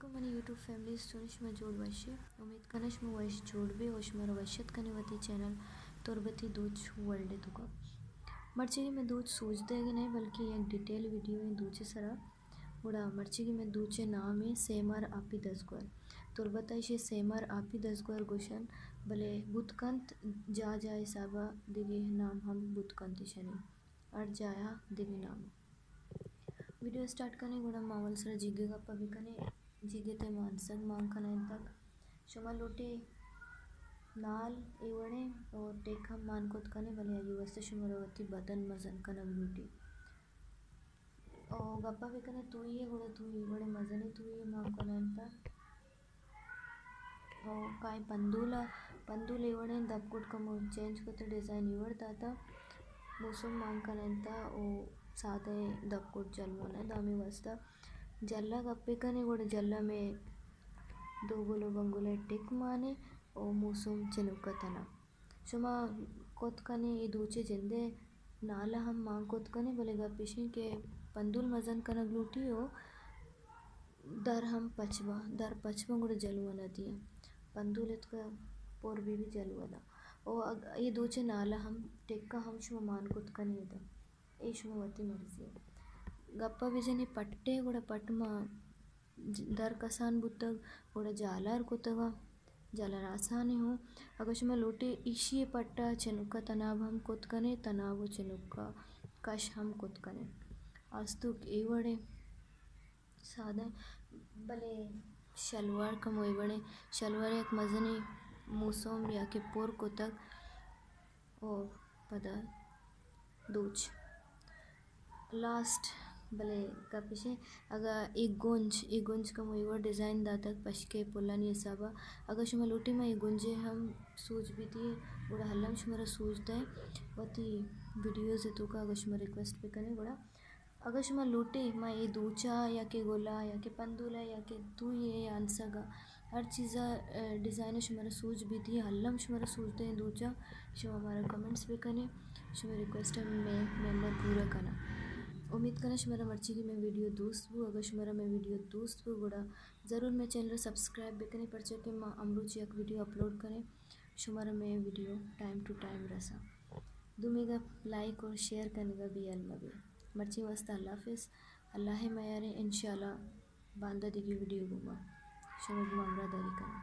کو منی YouTube families, چون شما جوڑ وش ئے؟ امید کناں شما وش جوڑ بے و شمارا وش اتک کنیں وتی چینل تربتی دوچ ورلڈ ءِ توکا۔ مرچی کہ مئے دوچ سوج دئیگ نہ ایں، بلکہ یک ڈیٹیل ویڈیو ایں دوچ ءِ سرا۔ گڑا مرچی کہ مئے دوچ ءِ نام ایں سیمار آپی دزگور۔ تربت ءَ ایشی ءَ سیمار آپی دزگور گوشن، بلے بوت کنت جاہ جاہ ءِ حساب ءَ دگہ نام ہم بوت کنت ایشانی، ہر جاہ ءَ دگہ نام۔ ویڈیو سٹارٹ کنیں، گڑا ما اول سرا جیگ ءِ گپ ءَ بکنیں۔ جیگ ءِ تہ ءَ مانسگ مان کنائینتگ۔ شما لوٹے نال اے وڑیں و ٹک ہم مان کت کنیں، بلے آئی واسطہ شمارا وتی بدن مزن کنگ لوٹی۔ او گپ ءَ بکنیں توئی ءِ، گڑا توئی وڑیں مزنیں توئی مان کنائینتگ۔ او کائیں پندول ءَ، پندول اے وڑیں دپ کٹ کمو چینج کت، ڈیزائن اے وڑ داتا، موسم مان کنائینتا او سادہ دپ کٹ جلوہ نہ دا، ہمے واسطہ جل ءَ گپ ءَ کنیں، گڑا جل ءَ مئے دو گل و بنگل ءِ ٹک مانیں او موسم چنوک ءَ تنا۔ شما کت کنیں اے دوچ ءِ جند ءِ نال ءَ ہم مان کت کنیں، بلے گپ ایش ایں کہ پندول مزن کنگ لوٹی او در ہم پچ باں، در پچ باں گڑا جلوہ نہ دیاں۔ پندول اتکا پر بی بی جلوہ داں۔ او اگ-، اے دوچ ءِ نال ءَ ہم ٹک ءَ ہم شما مان کت کنیں ادا۔ اے شما وتی مرضی۔ گپ ءَ بجنیں پٹ ءِ، گڑا پٹ ما ج-، در کسان بوتگ، گڑا جالار کتگ ءَ، جالار آسان ایں ہوں۔ اگاں شما لوٹے ایشی ءِ پٹ ءَ چنوک ءَ تناب ہم کت کنیں، تناب و چنوک ءَ کش ہم کت کنیں۔ آستونک اے وڑیں سادہ، بلے شلوار کمو اے وڑیں، شلوار یک مزنیں موسم یا کہ پر کتگ۔ او پدا دوچ۔ لاسٹ، بلے گپ ایش ایں، اگاں اے گنج، اے گنج کمو اے وڑ ڈیزائن داتگ پشکے پلانی حساب ءَ، اگاں شما لوٹے ما اے گنجے ہم سوج بیتی، گڑا الم شمارا سوج دئیں وتی ویڈیوز ءِ توکا، اگاں شما ریکویسٹ بکنیں گڑا۔ اگاں شما لوٹے ما اے دوچا یا کہ گلا یا کہ پندولا یا کہ توئی ءِ یا انسگا ہر چیزا، ڈیزائن شمارا سوج بیتی، الم شمارا سوج دئیں دوچا، شما مارا کمنٹس بکنیں، شمئے ریکویسٹ ءَ مئے ممبر پورا کناں۔ امید کناں شمارا مرچیگی مئے ویڈیو دوست بو۔ اگاں شمارا مئے ویڈیو دوست بو گڑا ضرور مئے چینل ءَ سبسکرائب بکنیں، پرچا کہ ما امروچ یک ویڈیو اپلوڈ کنیں، شمارا مئے ویڈیو ٹائم ٹو ٹائم رساں۔ دومی گپ، لائک اور شیئر کنگا بے ہیال مبے۔ مرچی واسطہ اللہ حافظ، اللہ ءِ میاریں، انشاءاللہ باندا دگہ ویڈیو گوما شمئے گوما ہمراہ داری کناں۔